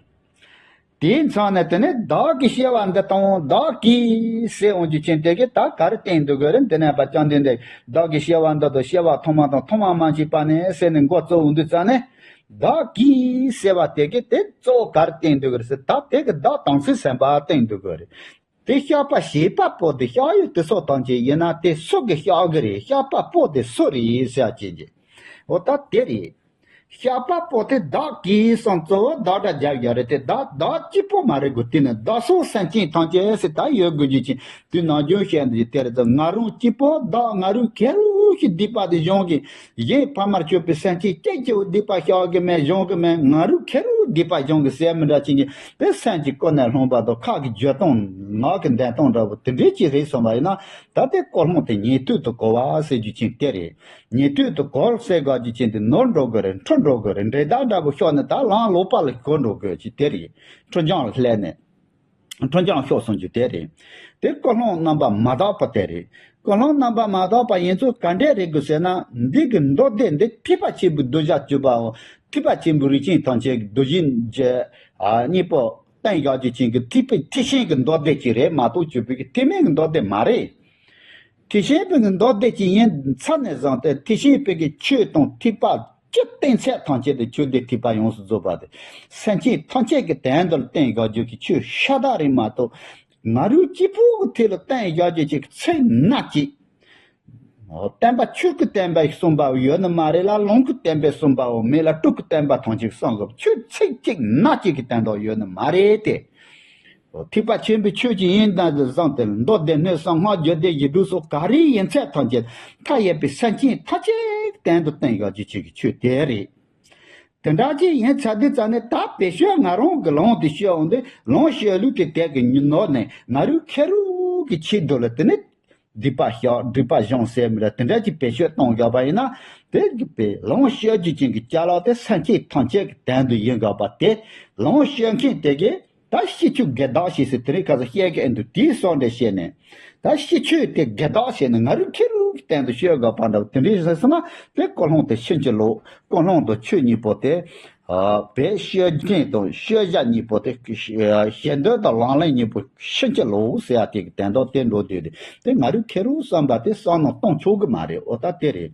དེའི་མཚམས་ནས་དེ་ནས་བདག་གིས་བྱས་པ་འདི་དང་བདག་གིས་ཟེར་འོང་རྒྱུ་ཅན་དེ་གིས་ད་ག་རེ་བསྟན་འདུག་གི་རེད། འདི་ནས་པ་བཅོམ་ལྡན་འདས་བདག་གིས་བྱས་པ་འདི་དང་བྱས་པ་ཐོག་མ་དང་ཐོག་མ་མ་མཆིས་པ་ནས་ཟེར་ནས་མགོ་གཙོ་བོ་འདི་རྩ་ནས་བདག་གིས་ཟེར་བ་དེ་གིས་དེ་གཙོ་བོ་ག་རེ་བསྟན་འདུག་གི་རེད་ཟེར། ད་དེ་གིས་བདག་དམ་ཚིག་ཟིན་པ་བསྟན་འདུག་གི་རེད། དེ་བཤགས་པ་བྱེད་པ་པོ་དེ་བཤགས་ཡུལ་དེ་སོགས་ཐམས་ཅད་ཡིན་ན་དེ་སུ་གིས་བཤགས་གི་རེད། བཤགས་པ་པོ་དེ་སུ་རེད་ཟེར་བ་ཅན་གྱི། འོ་ད་དེ་རེད། བཤགས་པ་པོ་དེ་བདག་གིས་སོང་གཙོ་བོ་བདག་སྒྲ་རྒྱབ་ཡོད་རེད་དེ། བདག་བདག་གཅིག་པོ་མ་རེད་གོ། དེ་ནི་བདག་སོགས་སེམས་ཅན་ཐམས་ཅད་ཟེར་ད་ཡོད་དགོས་རྒྱུ་ཅན་དུས་ནམ་རྒྱུན་བཤད་འདི་དེ་རེད་དོ། ང་རང་གཅིག་པོ་བདག་ང་རང་ཁེར་རོ་ཞིག་སྡིག་པ་དེ་སྦྱོང་གི། གཞན་ཕ་མར་གྱུར་པའི་སེམས་ཅན་གཅིག་གཅིག་སྡིག་པ་བཤགས་གི་མེད་སྦྱོང་གི་མེད། ང་རང་ཁེར་རོ་སྡིག་པ་སྦྱོང་གི་ཟེར་མི་འདྲ་ཅན་གྱི་དེ་སེམས་ཀྱི་ཀུན་ནས་སློང་བ་དང་ཁ་གི་བརྗོད་སྟངས་ངག་གི་འདོན་སྟངས་འདྲ་བོ་དེ་འདྲའི་ཅིག་རེད་སོང་བ་ཡིན་ན་ད་དེ་ཀོ་ལོང་དེ་ཉན་ཐོས་དུ་གོ་བ་ཟེར་རྒྱུ་ཅན་དེ་རེད། ཉན་ཐོས་དུ་གོ་ཟེར་དགོས་རྒྱུ་ཅན་དེ་ནོར་འགྲོ་གི་རེད། འཁྲུལ་འགྲོ་གི་རེད། འདྲེ་བདག་འདྲ་པོ་ཤོར་ནས་ད་ལམ་ལོག་པ་ལ་གྱུར་འགྲོ་གི་ཅིག་དེ་རེད། འཁྲུལ་སྦྱང་ལ་སླེབས་ནས། འཁྲུལ་སྦྱང་ཤོར་སོང་རྒྱུ་དེ་རེད། དེ་ཀོ་ལོང་རྣམ་པ་མ་དག་པ་དེ་རེད། ཀོ་ལོང་རྣམ་པ་མ་དག་པ་ཡིན་ཚུལ་ག་འདྲས་རེད་དགོས་ཟེར་ན། འདི་གི་མདོ་སྡེ་འདི་ཐེག་པ་ཆེན་པོའི་གདུལ་བྱ་སྤྱོད་པའོ། ཐེག་པ་ཆེན་པོའི་རིགས་ཅན་ཐམས་ཅད་ཀྱི་གདུལ་བྱའི་གཉེན་པོ་བསྟན་བཞག་རྒྱུ་ཅན་གྱི་ཐེག་པའི་ཐེག་ཆེན་གྱི་མདོ་སྡེ་ཅིག་རེད་མ་གཏོགས་གྱུར་པའི་གི་ཐེག་དམན་གྱི་མདོ་སྡེ་མ་རེད། ཐེག་ཆེན་པའི་གི་མདོ་སྡེ་ཅིག་ཡིན་ཚར་ནས་བཟུང་སྟེ་ཐེག་ཆེན་པའི་གི་ཆོས་དང་ཐེག་པ་སྤྱིར་བསྟན་ཚད་ཐམས་ཅད་དུ་ཆོས་སྡེ་ཐེག་པ་ཡོངས་སུ་རྫོགས་པ་དེ། སེམས་ཅན་ཐམས་ཅད་ཀྱི་དོན་དུ་བསྟན་བཞག་རྒྱུ་གི་ཆོས་ཤ་སྟག་རེད་མ་གཏོགས། ང་རང་གཅིག་པུ་གི་ཐད་ལ་བསྟན་བཞག་རྒྱུ་ཅིག་ཚིག་སྣ་གཅིག་བསྟན་པ་ཆོས་ཀྱི་བསྟན་པ་གསུངས་པ་ཡོད་ནི་མ་རེད་ལ། ལུང་གི་བསྟན་པ་གསུངས་པའོ་མེད་ལ། སྤྲུལ་སྐུ་བསྟན་པ་ཐམས་ཅད་གསུངས་པ་ཆོས་ཚིག་གཅིག་སྣ་གཅིག་གི་བསྟན་དོན་ཡོད་ནི་མ་རེད་དེ། ཐེག་པ་ཆེན་པོའི་ཆོས་ཅིག་ཡིན་ན་བཟང་སྟེ་མདོ་སྡེ་སྣོད་གསུམ་སྔགས་རྒྱུད་སྡེ་ཡིག་འབྲུ་སོགས་ག་རེ་ཡིན་ཚད་ཐམས་ཅད་མཐའ་ཡས་པའི་སེམས་ཅན་ཐམས་ཅད་དོན་དུ་བསྟན་བཞག་རྒྱུ་ཅིག་གི་ཆོས་དེ་རེད། དེ་འདྲ་ཅིག་ཡིན་ཚར་དུས་ཙ་ནས་ད་བེད་སྤྱོད་ང་རང་གི་ལུང་དེ་ཤོད་འོང་དུས་ལུང་ཤོད་ལུགས་དེ་དེ་གི་ནོར་ནས་ང་རང་ཁེར་རོ་གི་ཆེད་དུ་ལ་དེ་ནས་སྡིག་པ་བཤགས་སྒྲིབ་པ་སྦྱོང་ཟེར་མི་ལ་དེ་འདྲ་ཅིག་བེད་སྤྱོད་གཏོང་བཞག་པ་ཡིན་ན། དེ་གི་པའི་ལུང་ཤོད་རྒྱུ་ཅན་གྱི་ཅ་ལག་དེ་སེམས་ཅན་ཐམས་ཅད་ཀྱི་དོན་དུ་ཡིན་དགོས་པ་དེ་ལུང་ཤོད་མཁན་དེ་གིས། ད་ཤི་ཆོས་དགེ་བདག་བྱེད་ཟེར་དེ་རིང་ཁ་སང་བཤད་ཀྱི་ཨེ་འདུག་དེའི་སོགས་འདྲ་བཤད་ནས། ད་ཤི་ཆོས་དེ་དགེ་བདག་བྱས་ནས་ང་རུ་ཁེ་རུ་གི་སྟེང་དུ་ཤོད་དགོས་པ་འདྲ་བོ་དེ་འདྲའི་ཟེར་སོང་ན་དེ་ཀུན་སློང་དེ་ཕྱིན་ཅི་ལོག་ཀུན་སློང་དང་ཆོས་གཉིས་པོ་དེ། ཨ་བས་ཤོད་མཁན་དང་ཤོད་བྱ་གཉིས་པོ་དེ། ཞེ་འདོད་དང་ལག་ལེན་གཉིས་པོ་ཕྱིན་ཅི་ལོག་ཟེར་ཡ་དེ་གི་དོན་དག་དེ་འགྲོ་དུས་དེ་དེ་ང་རུ་ཁེ་རུ་བསམ་པ་དེ་བསམ་མནོ་གཏོང་ཆོག་གི་མ་རེད། འོ་ད་དེ་རེད།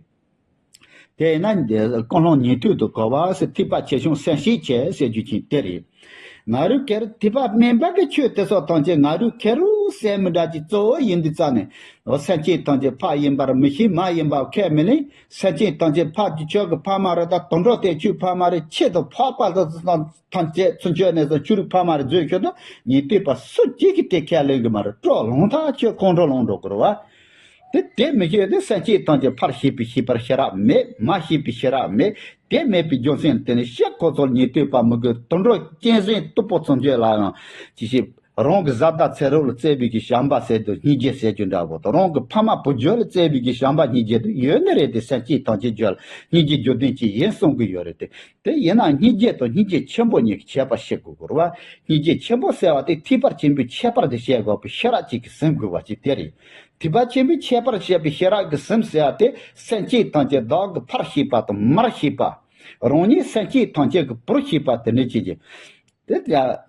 དེས་ན་འདི་ཀུན་སློང་ཉན་ཐོས་དང་གོ་བ་ཟེར་ཐེག་པ་ཆེ་ཆུང་གསལ་བཤད་བྱས་ཟེར་རྒྱུ་ཅིག་དེ་རེད། ང་རུ་ཁེ་རུ་ཐེག་པ་དམན་པ་གི་ཆོས་དེ་སོགས་ཐམས་ཅད་ང་རུ་ཁེ་རུ་ཟེར་མི་འདྲ་ཅིག་གཙོ་བོ་ཡིན་དུས་ཙང་ནས། འོ་སེམས་ཅན་ཐམས་ཅད་ཕ་ཡིན་པར་མི་ཤེས། མ་ཡིན་པ་ཁས་མི་ལེན། སེམས་ཅན་ཐམས་ཅད་ཕ་གི་ཆོས་ཀྱི་ཕ་མ་རེད། ད་དུད་འགྲོ་དེ་ཆོས་ཕ་མ་རེད། ཁྱི་དང་ཕག་པ་དང་ཐམས་ཅད་ཚུར་ཆོས་ནས་སོ་ཆོས་རིག་ཕ་མ་རེད་བཟོས་ཁྱོད་དང་ཉན་ཐོས་པ་སུ་གཅིག་གིས་དེ་ཁས་ལེན་གི་མ་རེད། སྤྲོ་ལོང་ཐག་ཆོད་ཁོང་ཁྲོ་ལངས་འགྲོ་གི་རེད་བ། དེ་དེ་མི་ཤེས་ཏེ་སེམས་ཅན་ཐམས་ཅད་ཕར་ཤེས་པའི་ཤེས་པར་ཤེས་རབ་མེད། མ་ཤེས་པའི་ཤེས་རབ་མེད། དེ་མེད་པའི་རྒྱུ་མཚན་དེ་ནི་ཤེས་ཁོ་ཚོར་ཉན་ཐོས་པ་མི་དགོས། དུད་འགྲོ་གཅན་གཟན་སྟུག་པོ་ཚུར་ཆོས་ལ་ཡང་ཅི་ཞིག་རང་གི་བཟའ་ཟླ་ཚེ་རབས་ལ་བརྩེ་བའི་གི་བྱམས་པ་ཟེར་དུས་སྙིང་རྗེ་ཟེར་རྒྱུ་འདྲ་བོ་དང་། རང་གི་ཕ་མ་བུ་རྒྱུད་ལ་བརྩེ་བའི་གི་བྱམས་པ་སྙིང་རྗེ་དེ་ཡོད་ནི་རེད་དེ། སེམས་ཅན་ཐམས་ཅད་རྒྱུད་ལ་སྙིང་རྗེ་རྒྱུ་ལྡན་ཅིག་ཡིན་གསུང་གི་ཡོད་རེད་དེ། དེ་ཡིན་ན་སྙིང་རྗེ་དང་སྙིང་རྗེ་ཆེན་པོ་གཉིས་ཀྱི་ཁྱད་པར་ཤེས་དགོས་དགོས་རེད་བ། སྙིང་རྗེ་ཆེན་པོ་ཟེར་བ་དེ་ཐེག་པ་ཆེན་པོའི་ཁྱད་པར་དེ་བཤད་དགོས་པའི་ཤེས་རབ་ཅིག་གིས་ཟིན་དགོས་པ་ཅིག་དེ་རེད། ཐེག་པ་ཆེན་པོའི་ཁྱད་པར་བཤད་པའི་ཤེས་རབ་ཀྱིས་ཟིན་ཟེར་བ་དེ་སེམས་ཅན་ཐམས་ཅད་བདག་གིས་ཕར་ཤེས་པ་དང་མར་ཤེས་པ། རང་ཉིད་སེམས་ཅན་ཐམས་ཅད་ཀྱི་བུར་ཤེས་པ་དེ་འདྲ་ཅིག་གིས། དེ་ལ།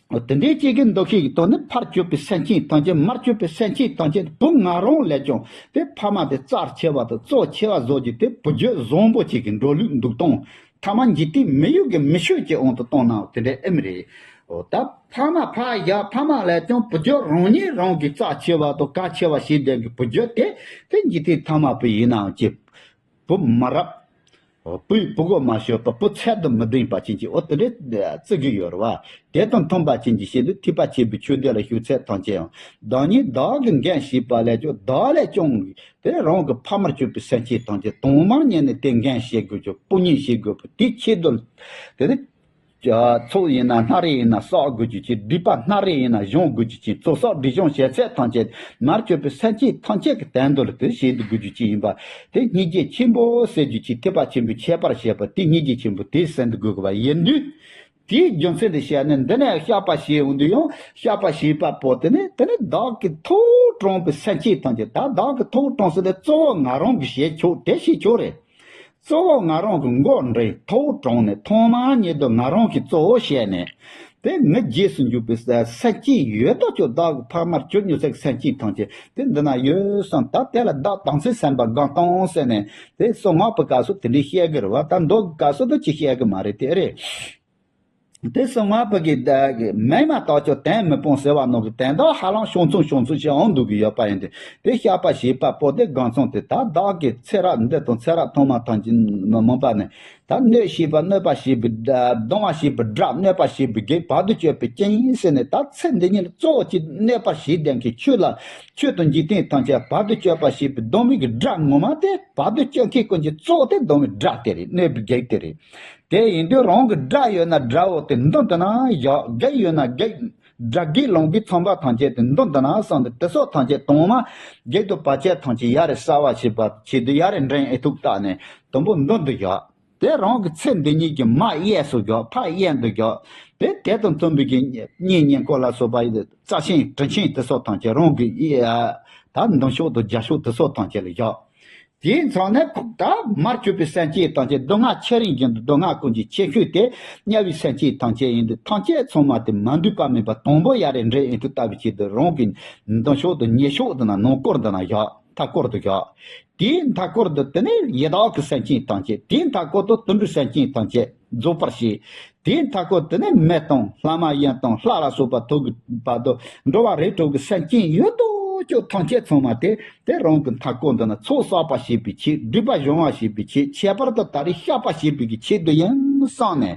དེ་འདྲའི་གཅིག་གི་འདུ་ཤེས་ཀྱི་ཐོག་ནས་ཕར་གྱུར་པའི་སེམས་ཅན་ཐམས་ཅད་མར་གྱུར་པའི་སེམས་ཅན་ཐམས་ཅད་བུ་ང་རང་ལས་ཀྱང་དེ་ཕ་མ་དེ་རྩ་ཆེ་བ་དང་གཙོ་ཆེ་བ་བཟོ་རྒྱུ་དེ་བུ་རྒྱུད་བཟང་པོ་གཅིག་གི་འགྲོ་ལུགས་འདུག་སྟངས་ཐ་མ་འཇིག་རྟེན་མི་ཡུལ་གྱི་མི་ཆོས་ཀྱི་དབང་དུ་བཏང་ནའང་དེ་འདྲའི་ཨེ་མི་རེད། འོ་ད་ཕ་མ་ཕ་ཡ་ཕ་མ་ལས་ཀྱང་བུ་རྒྱུད་རང་ཉིད་རང་གི་རྩ་ཆེ་བ་དང་གལ་ཆེ་བ་ཞིག་ལྡན་གྱི་བུ་རྒྱུད་དེ་དེ་འཇིག་རྟེན་ཐ་མ་བུ་ཡིན་ནའང་ཅི། བུ་མ་རབས། བུའི་བུ་གོ་མ་ཤོད་པ་བུ་ཚད་དུ་མི་ལྡན་པ་ཅན་གྱི་འོ་དེ་འདྲའི་བརྩི་གི་ཡོད་རེད་བ། དེ་དང་མཐུན་པ་ཅན་གྱི་ཞིག་ཏུ་ཐེག་པ་ཆེན་པོའི་ཆོས་སྡེ་ལ་ཞུགས་ཚད་ཐམས་ཅད་ཡང་བདག་ཉིད་བདག་གིས་འགན་བཞེས་པ་ལས་ཀྱང་བདག་ལས་ཀྱང་དེ་རང་གི་ཕ་མར་གྱུར་པའི་སེམས་ཅན་ཐམས་ཅད་དང་མར་ཉལ་ནས་དེ་འགན་བཞེས་དགོས་ཀྱི་སྤོང་ཉེན་བཞེས་དགོས་པ་དེ་ཆེད་དུ་དེ་ནི། ཚོགས་ཡིན་ན་སྣ་རེ་ཡིན་ན་བསགས་དགོས་རྒྱུ་ཅིག་སྒྲིབ་པ་སྣ་རེ་ཡིན་ན་སྦྱོང་དགོས་རྒྱུ་ཅིག་ཚོགས་བསགས་སྒྲིབ་སྦྱོང་བྱེད་ཚད་ཐམས་ཅད་མར་གྱུར་པའི་སེམས་ཅན་ཐམས་ཅད་ཀྱི་དོན་དུ་ལ་དེ་བྱེད་དུ་དགོས་རྒྱུ་ཅིག་ཡིན་པ། དེ་སྙིང་རྗེ་ཆེན་པོ་ཟེར་རྒྱུ་ཅིག་ཐེག་པ་ཆེན་པོའི་ཁྱད་པར་བཤད་པ་དེ་སྙིང་རྗེ་ཆེན་པོ་དེ་ཟིན་དུ་དགོས་པ་ཡིན་དུས། དེའི་རྒྱུ་མཚན་དེ་བཤད་ནས་འདི་ནས་བཤགས་པ་བྱེད་འོང་དུས་ཡང་བཤགས་པ་བྱེད་པ་པོ་དེ་ནི་དེ་ནི་བདག་གི་ཐུགས་དྲངས་པའི་སེམས་ཅན་ཐམས་ཅད་ད་བདག་གི་ཐུགས་དྲངས་ཟེར་ནས་གཙོ་བོ་ང་རང་གི་བྱེད་ཆོག་དེ་བྱེད་ཆོག་རེད། གཙོ་བོ་ང་རང་གི་མགོ་འདྲེན་ཐོག་དྲངས་ནས་ཐོག་མར་ཉིད་དུ་ང་རང་གི་གཙོ་བོ་བྱས་ནས། དེ་ངའི་རྗེས་སུ་འཇུག་པའི་སེམས་ཅན་ཡོད་དོ་ཅོག་བདག་གི་ཕ་མར་གྱུར་མྱོང་ཚད་སེམས་ཅན་ཐམས་ཅད་དེ་འདི་ན་ཡོད་བསམ་ད་དེ་ལ་བདག་དམ་ཚིག་སེམས་དཔའ་དགའ་སྟོན་ཟེར་ནས་དེ་གསང་སྔགས་པའི་སྐབས་སུ་དེ་འདྲའི་བཤད་གི་རེད་བ། ད་མདོ་གི་སྐབས་སུ་ད་ཅི་བཤད་གི་མ་རེད་དེ་རེད། དེ་གསང་སྔགས་པ་གི་མིང་མ་བཏགས་ཀྱང་དོན་མི་སྤོང་ཟེར་བ་ནང་གི་དོན་དག་ཧ་ལམ་བྱུང་ཚུལ་བྱུང་ཚུལ་ཞིག་འོང་འདུག་གི་ཡོད་པ་ཡིན་ཏེ། དེ་བཤགས་པ་བྱེད་པ་པོ་དེ་སྒང་ཚང་དེ་ད་བདག་གི་ཚེ་རབས་འདི་དང་ཚེ་རབས་ཐོག་མ་ཐམས་ཅད་མ་མུན་པ་ནས་ད་གནོད་བྱེད་པ་གནོད་པ་བྱེད་པའི་དགྲ་སྡང་བ་བྱེད་པའི་དགྲ་གནོད་པ་བྱེད་པའི་བགེགས་བར་དུ་གཅོད་པའི་རྐྱེན་ཟེར་ནས་ད་ཚེ་འདི་ཉིད་གཙོ་བོ་གཅིག་གནོད་པ་བྱེད་ལྡན་གྱི་ཆོས་ལ་ཆོས་དང་འཇིག་རྟེན་ཐམས་ཅད་བར་དུ་གཅོད་པ་བྱེད་པའི་སྡང་མིག་གི་དགྲ་ངོ་མ་དེ་བར་དུ་གཅོད་མཁན་ཀུན་གྱི་གཙོ་བོ་དེ་སྡང་བའི་དགྲ་དེ་རེད། གནོད་པའི་བགེགས་དེ་རེད། དེ་ཡིན་དུས་རང་གི་དགྲ་ཡོད་ན་དགྲ་བོ་དེ་མདུན་དུ་ན་བཞག་བགེགས་ཡོད་ན་བགེགས་དགྲ་བགེགས་ལོང་གི་ཚོང་པ་ཐམས་ཅད་དེ་མདུན་དུ་ན་སོང་སྟེ་དེ་སོགས་ཐམས་ཅད་དང་མ་བགེགས་དང་བར་ཆད་ཐམས་ཅད་ཡ་རེ་གསལ་བ་བྱེད་པ་ཆེད་དུ་ཡ་རེ་འདྲེན་ཨེ་ཐུབ་བཏགས་ནས་དུམ་བུ་མདུན་དུ་བཞག་དེ་རང་གི་ཚེ་འདི་ཉིད་ཀྱི་མ་གཡས་སུ་བཞག་ཕ་གཡས་འདི་བཞག་དེ་དེ་དང་མཐུན་པའི་གི་གཉེན་ཉེ་འཁོར་ལ་སོགས་པ་རྩ་ཆེན་དྲིན་ཆེན་དེ་སོགས་ཐམས་ཅད་རང་གི་ད་མདུན་ཕྱོགས་དང་རྒྱབ་ཕྱོགས་དེ་སོགས་ཐམས་ཅད་ལ་བཞག་དེའི་མཚམས་ནས་ཁོ་ད་མར་གྱུར་པའི་སེམས་ཅན་ཐམས་ཅད་སྡུག་བསྔལ་ཆེ་རིང་ཅན་དུ་སྡུག་བསྔལ་ཀུན་གྱི་ཆེ་ཤོས་དེ་དམྱལ་བའི་སེམས་ཅན་ཐམས་ཅད་ཡིན་དུས་ཐམས་ཅད་ཚང་མ་དེ་མ་འདུས་པ་མེད་པ་དང་པོ་ཡ་རེ་འདྲེན་ཨེ་ཐུབ་ལྟ་བུའི་ཆེད་དུ་རང་གི་མདུན་ཕྱོགས་དང་ཉེ་ཕྱོགས་དུ་ན་ནང་སྐོར་དུ་ན་བཞག་མཐའ་སྐོར་དུ་བཞག་དེའི་མཐའ་སྐོར་དུ་དེ་ནས་ཡི་དྭགས་ཀྱི་སེམས་ཅན་ཐམས་ཅད་དེའི་མཐའ་སྐོར་དུ་དུད་འགྲོའི་སེམས་ཅན་ཐམས་ཅད་རྫོགས་པར་བྱེད། དེའི་མཐའ་སྐོར་དེ་ནས་མི་དང་ལྷ་མ་ཡིན་དང་ལྷ་ལ་སོགས་པ་ཐུག་གི་བར་དུ་འགྲོ་བ་རིགས་དྲུག་གི་སེམས་ཅན་ཡོད་དོ་ཅོག་ཐམས་ཅད་ཚང་མ་དེ་དེ་རང་གི་མཐའ་སྐོར་འདི་ན་ཚོགས་བསགས་པ་བྱེད་པའི་ཆེད་སྒྲིབ་པ་སྦྱོང་བ་བྱེད་པའི་ཆེད་ཁྱད་པར་དུ་ད་རེས་བཤགས་པ་བྱེད་པའི་གི་ཆེད་དུ་ཡིན་བསམ་ནས།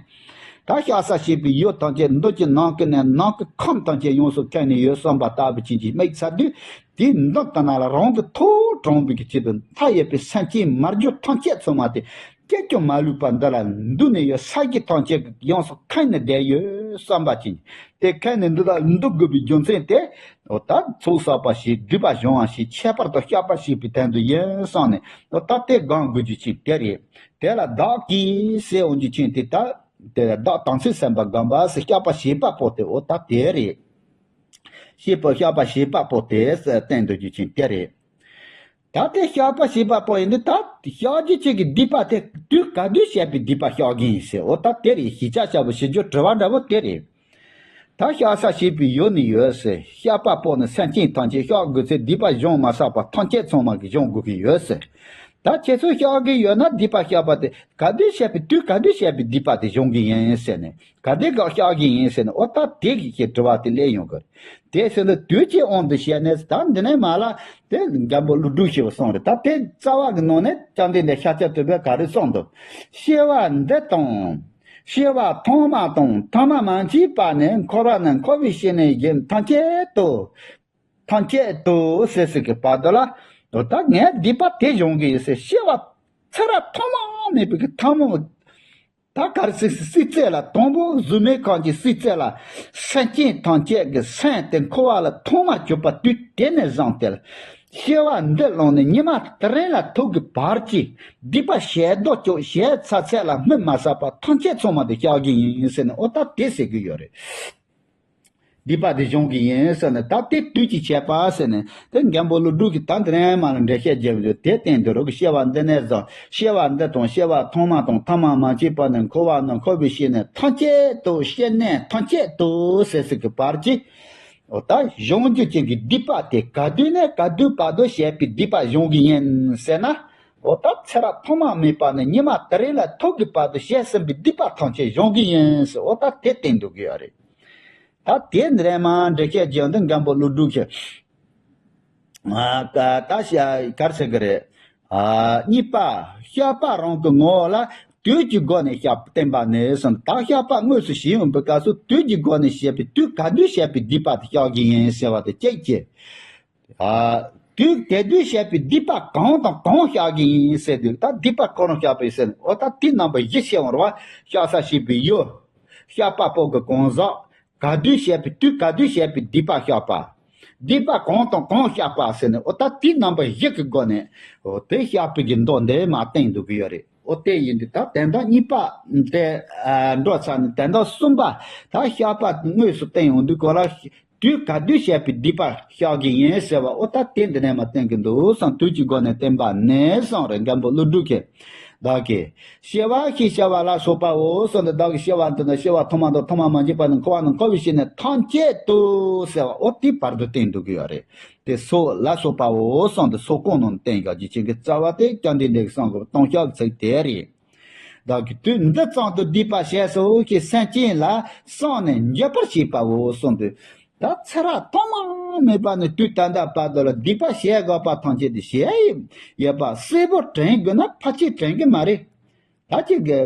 ད་བཤགས་ས་བྱེད་པའི་ཡུལ་ཐམས་ཅད་མདུན་གྱི་ནང་གི་ནས་ནང་གི་ཁམས་ཐམས་ཅད་ཡོངས་སུ་ཁེངས་ནས་ཡོད་བསམ་པ་ལྟ་བུ་ཅན་གྱི་དམིགས་ཚར་དུས་དེའི་མདུན་དུ་ན་ལ་རང་གི་ཐུགས་དྲངས་པའི་གི་ཆེད་དུ་མཐའ་ཡས་པའི་སེམས་ཅན་མ་གྱུར་ཐམས་ཅད་ཚང་མ་དེ། སྐད་ཅིག་མ་ལུས་པ་འདི་ལ་འདུས་ནས་ཡོད་ས་གཞི་ཐམས་ཅད་ཡོངས་སུ་ཁེངས་ནས་བསྡད་ཡོད་བསམ་པ་ཅན། དེ་ཁེངས་ནས་འདི་ལ་འདུ་དགོས་པའི་རྒྱུ་མཚན་དེ། འོ་ད་ཚོགས་བསགས་པ་ཞིག་སྒྲིབ་པ་སྦྱོང་བ་ཞིག་ཁྱད་པར་དུ་བཤགས་པ་ཞིག་པའི་དོན་དུ་ཡིན་བསམ་ནས་འོ་ད་དེ་སྒོམ་དགོས་རྒྱུ་ཅིག་དེ་རེད། དེ་ལ་བདག་གིས་ཟེར་འོང་རྒྱུ་ཅན་དེ་ད། དེ་བདག་དམ་ཚིག་སེམས་དཔའ་སྒོམ་པ་ཟེར་བཤགས་པ་བྱེད་པ་པོ་དེ་འོ་ད་དེ་རེད། བཤད་པ་བཤགས་པ་བྱེད་པ་པོ་དེ་བསྟན་དུ་རྒྱུ་ཅན་དེ་རེད། ད་དེ་བཤགས་པ་བྱེད་པ་པོ་ཡིན་དུས་ད་བཤགས་རྒྱུ་ཅན་གྱི་སྡིག་པ་དེ་དུས་ག་དུས་བྱས་པའི་སྡིག་པ་བཤགས་ཀྱི་ཡིན་ཟེར་འོ་ད་དེ་རེད། ཞིབ་ཆ་བཤད་པ་ཞིབ་འཇུག་དྲི་བ་འདྲ་པོ་དེ་རེད། ད་བཤགས་ས་བྱེད་པའི་ཡུལ་ནི་ཡོད་ཟེར། བཤགས་པ་པོ་ནི་སེམས་ཅན་ཐམས་ཅད་བཤགས་དགོས་ཚེ་སྡིག་པ་གཞུང་མ་བསགས་པ་ཐམས་ཅད་ཚང་མ་གིས་སྦྱོང་དགོས་ཀྱི་ཡོད་ཟེར། ད་ཁྱེད་ཚོ་བཤགས་ཀྱི་ཡོད་ན་སྡིག་པ་བཤགས་པ་དེ་ག་དུས་བཤད་པའི་དུས་ག་དུས་བཤད་པའི་སྡིག་པ་དེ་སྦྱོང་གི་ཡིན་ཟེར་ནས་ག་དུས་ག་བཤགས་ཀྱི་ཡིན་ཟེར་ནས་འོ་ད་དེ་གི་ཁྱེད་དྲི་བ་དེ་སླེབས་ཡོང་གི་རེད། དེ་ཟེར་ན་དུས་ཀྱི་དབང་དུ་བྱས་ནས་ད་འདི་ནས་མ་ལ་དེ་མགོན་པོ་ཀླུ་སྒྲུབ་ཞེས་པ་གསུངས་རེད། ད་དེ་རྩ་བ་གི་ནང་ནས་བཅོམ་ལྡན་འདས་ཤཱཀྱ་ཐུབ་པས་ག་རེ་གསུངས་འདུག་སྐྱེ་བ་འདི་དང་། སྐྱེ་བ་ཐོག་མ་དང་ཐ་མ་མ་མཆིས་པ་ནས་འཁོར་བ་ནས་འཁོར་བའི་ཤེས་ནས་གཞན་ཐམས་ཅད་དུ། ཐམས་ཅད་དུ་ཟེར་ཟེར་གི་བར་དུ་ལ། ད་ངས་སྡིག་པ་དེ་སྦྱོང་གི་ཡོད་ཟེར་སྐྱེ་བ་ཚེ་རབས་ཐོག་མ་མེད་པའི་གི་ཐ་མ། ད་ག་རེ་ཟེར་སྲིད་རྩེ་ལ་དང་པོ་གཟུགས་མེད་ཁམས་ཀྱི་སྲིད་རྩེ་ལ་སེམས་ཅན་ཐམས་ཅད་ཀྱི་སེམས་དེ་འཁོར་བ་ལ་ཐོག་མ་གྱུར་པ་དུས་དེ་ནས་བཟུང་སྟེ། སྐྱེ་བ་འདི་བླངས་ནས་ཉི་མ་དེ་རིང་ལ་ཐུག་གི་བར་གྱི་སྡིག་པ་ཞེ་དྲག་ཅོག་ཞེ་ཚ་ཚད་ལ་སྨིན་མ་བསགས་པ་ཐམས་ཅད་ཚང་མ་དེ་བཤགས་ཀྱི་ཡིན་ཟེར་ནས་འོ་ད་དེ་ཟེར་གི་ཡོད་རེད། སྡིག་པ་དེ་སྦྱོང་གི་ཡིན་ཟེར་ནས་ད་དེ་དུས་ཀྱི་བྱེད་པ་ཟེར་ནས་དེ་མགོན་པོ་ཀླུ་སྒྲུབ་ཀྱིས་ད་འདི་རིང་མ་ལ་འགྲེལ་བཤད་རྒྱབ་ཡོད་དེ་བསྟན་དུ་རུ་གི་སྐྱེ་བ་འདི་ནས་བཟུང་སྐྱེ་བ་འདི་དང་སྐྱེ་བ་ཐོག་མ་དང་ཐ་མ་མ་མཆིས་པ་ནས་འཁོར་བ་ནས་འཁོར་བའི་ཤེས་ནས་ཐམས་ཅད་དུ་སྐྱེ་གནས་ཐམས་ཅད་དུ་ཟེར་ཟེར་གི་བར་གྱི། འོ་ད་སྦྱོང་རྒྱུ་ཅན་གྱི་སྡིག་པ་དེ་ག་དུས་ནས་ག་དུས་བར་དུ་བྱས་པའི་སྡིག་པ་སྦྱོང་གི་ཡིན་ཟེར་ན། འོ་ད་ཚེ་རབས་ཐོག་མ་མེད་པ་ནས་ཉི་མ་དེ་རིང་ལ་ཐུག་གི་བར་དུ་བྱས་ཟིན་པའི་སྡིག་པ་ཐམས་ཅད་སྦྱོང་གི་ཡིན་ཟེར་འོ་ད་དེ་བསྟན་འདུག་གི་ཡོད་རེད། ད་དེ་འདི་རེད་མ་འགྲེལ་བཤད་རྒྱག་འདི་མགོན་པོ་ཀླུ་སྒྲུབ་ཀྱི། ཨ་ད་ཤ་གར་ཟེར་གི་རེད། ཨ་གཉིས་པ། བཤགས་པ་རང་གི་ངོ་བོ་ལ་དུས་ཀྱི་སྒོ་ནས་བཤགས་བསྟན་པ་ནས་གསུངས། ད་བཤགས་པ་དངོས་སུ་བྱེད་ཡོང་པའི་སྐབས་སུ་དུས་ཀྱི་སྒོ་ནས་བཤད་པའི་དུས་ག་དུས་བཤད་པའི་སྡིག་པ་དེ་བཤགས་ཀྱི་ཡིན་ཟེར་བ་དེ་གཅིག་བྱས། ཨ་དུས་དེ་དུས་བཤད་པའི་སྡིག་པ་གང་དང་གང་བཤགས་ཀྱི་ཡིན་ཟེར་དུས་ད་སྡིག་པ་གང་རུང་བཤགས་པའི་ཟེར་འོ་ད་དེ་རྣམ་པ་བཞི་བཤད་འོང་ར་བ། བཤགས་ས་བྱེད་པའི་ཡུལ། བཤགས་པ་པོ་གི་གང་ཟག་ག་དུས་བཤད་པའི་དུས་ག་དུས་བཤད་པའི་སྡིག་པ་བཤགས་པ། སྡིག་པ་གང་དང་གང་བཤགས་པ་ཟེར་ནས་འོ་ད་དེའི་རྣམ་པ་བཞི་གི་སྒོ་ནས་འོ་དེ་བཤགས་པའི་གི་མདོ་འདི་མ་བསྟན་འདུག་གི་ཡོད་རེད། འོ་དེ་ཡིན་དུས་ད་དོན་དག་གཉིས་པ་དེ་ཨ་འགྲོ་ཚར་ནས་དོན་དག་གསུམ་པ་ད་བཤགས་པ་དངོས་སུ་བསྟན་ཡོང་དུས་གོ་ལ་དུས་ག་དུས་བཤད་པའི་སྡིག་པ་བཤགས་ཀྱི་ཡིན་ཟེར་བ་འོ་ད་དེ་འདི་ནས་མ་བསྟན་གི་འདུག་བསམ་དུས་ཀྱི་སྒོ་ནས་བསྟན་པ་ནས་བསམ་རེད་མགོན་པོ་ཀླུ་སྒྲུབ་ཀྱིས། བདག་གིས། སྐྱེ་བ་ཞེས་བྱ་བ་ལ་སོགས་པའོ་གསུངས་ཏེ་བདག་གིས་སྐྱེ་བ་འདི་ནི་སྐྱེ་བ་ཐོག་མ་དང་ཐ་མ་མ་མཆིས་པ་ནས་འཁོར་བ་ནས་འཁོར་བའི་ཤེས་ནས་ཐམས་ཅད་དུ་ཟེར་བ་འོ་དེའི་བར་དུ་བསྟན་འདུག་གི་ཡོད་རེད། དེ་སོགས་ལ་སོགས་པའོ་གསུངས་ཏེ་སོགས་གང་རྣམས་བསྟན་བཞག་རྒྱུ་ཅན་གྱི་རྩ་བ་དེ་བཅོམ་ལྡན་འདས་ཀྱིས་གསུངས་པའི་ལྟུང་བཤགས་ཚིག་དེ་རེད། བདག་གིས་དུས་འདི་ཙམ་དུ་སྡིག་པ་བྱས་སོ་ཞེས་སེམས་ཅན་ལ་གསུངས་ནས་འགྱོད་པར་བྱེད་པའོ་གསུངས་ཏེ། ད་ཚེ་རབས་ཐོག་མ་མེད་པ་ནས་དུས་ད་ལྟ་བར་དུ་ལ་སྡིག་པ་བྱས་དགོས་པ་ཐམས་ཅད་དེ་བྱས་ཡོད་པ་གསལ་པོ་དྲན་དགོས་ན་ཕལ་ཆེར་དྲན་གི་མ་རེད། ད་ཅིག་གི་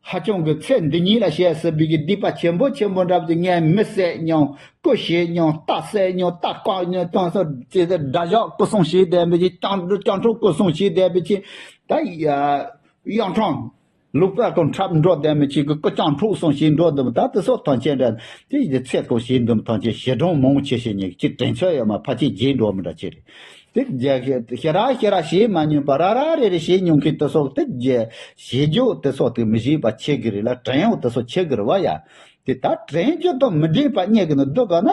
ཧ་ཅང་གི་ཚེ་འདི་ཉིད་ལ་བྱས་ཟིན་པའི་གི་སྡིག་པ་ཆེན་པོ་ཆེན་པོ་འདྲ་པོ་ཅིག་ངས་མི་བསད་མྱོང་། སྐུ་བྱས་མྱོང་། རྟ་བསད་མྱོང་། རྟ་བཀག་མྱོང་། དང་སོ་ཅེ་དགྲ་ཇག་སྐུ་སྲུང་བྱས་བསྡད་པའི་ཅིག་སྤྱང་སྤྱང་གྲུང་སྐུ་སྲུང་བྱས་བསྡད་པའི་ཅིག་ད་ཡ་གཡང་ཁྲོམ། ལུག་པ་ཀུན་འཁྲབ་འགྲོ་བསྡད་མི་གཅིག་གི་སྐུ་སྤྱང་ཕྲུག་གསུམ་ཞིག་འགྲོ་འདུག་ད་དེ་སོགས་ཐམས་ཅད་འདྲ་དེ་ཡི་ཚེ་སྐོར་ཞིག་འདུག་ཐམས་ཅད་ཞི་གྲོང་མང་ཆེ་ཤོས་ཉིད་ཀྱི་དྲན་ཚོད་ཡོད་མ་ཕལ་ཆེར་བརྗེད་འགྲོ་མི་འདྲ་ཅིག་རེད། དེ་རྒྱ་ཞེ་ར་ཞེ་ར་ཞེ་མ་མྱོང་པ་ར་ར་རེ་རེ་ཞེ་མྱོང་མཁན་དེ་སོགས་དེ་རྒྱ་ཞེ་རྒྱུ་དེ་སོགས་དེ་མི་ཞིག་པ་ཆེ་གི་རེད་ལ་དྲན་ཡོང་དེ་སོགས་ཆེ་གི་རེད་བ་ཡ། དེ་ད་དྲན་རྒྱུ་དང་མི་འདྲེས་པ་རྙེད་གི་ནི་འདུག་ག་ན།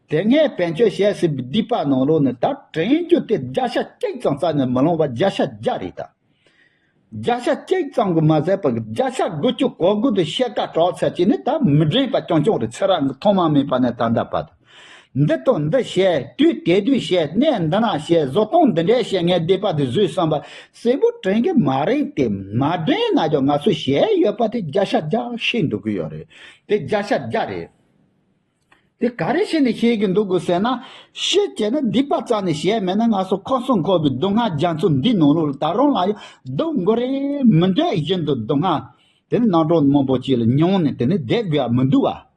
དེ་སྔའི་བེད་སྤྱོད་བྱས་ཟིན་པའི་སྡིག་པ་ནང་ལོགས་ནས་ད་དྲན་རྒྱུ་དེ་བརྒྱ་ཆ་གཅིག་ཙམ་རྩ་ནས་མི་ལོང་བ་བརྒྱ་ཆ་བརྒྱ་རེད་ད། བརྒྱ་ཆ་གཅིག་ཙམ་གྱིས་མ་ཟད་པར་བརྒྱ་ཆ་དགུ་བཅུ་གོ་དགུ་དེ་ཤེལ་དཀར་གྲགས་ཚད་ཀྱིས་ནི་ད་མི་འདྲེན་པ་རྐྱང་རྐྱང་རེད། ཚེ་རབས་ཐོག་མ་མེད་པ་ནས་ད་ལྟ་བར་དུ། འདི་དང་འདི་བྱས། དུས་དེ་དུས་བྱས། གནས་འདི་ན་བྱས། བཟོ་སྟངས་འདི་འདྲས་བྱས། ངས་སྡིག་པ་འདི་བཟོས་བསམ་པ་གསལ་པོ་དྲན་གྱི་མ་རེད་དེ། མ་དྲན་ན་ཀྱང་ང་ཚོས་བྱས་ཡོད་པ་དེ་བརྒྱ་ཆ་བརྒྱ་ཤེས་འགྲོ་གི་ཡོད་རེད། དེ་བརྒྱ་ཆ་བརྒྱ་རེད། དེ་ག་རེ་བྱས་ནས་ཤེས་ཀྱི་འདུག་གོ་ཟེར་ན། ཤེས་བྱས་ན་སྡིག་པ་རྩ་ནས་བྱས་མེད་ན་ང་ཚོ་ཁམས་གསུམ་འཁོར་བའི་སྡུག་བསྔལ་རྒྱ་མཚོ་འདི་ནང་ལོགས་ལ་ད་རུང་ལ་ཡང་སྡུག་མགོ་རེ་མི་འདོད་བཞིན་དུ་སྡུག་བསྔལ། དེ་ནི་ནང་གྲོང་མང་པོ་ཅིག་ལ་མྱོང་ནས་དེ་ནི་བསྡད་དགོས་ཡ་མི་འདུག་བ།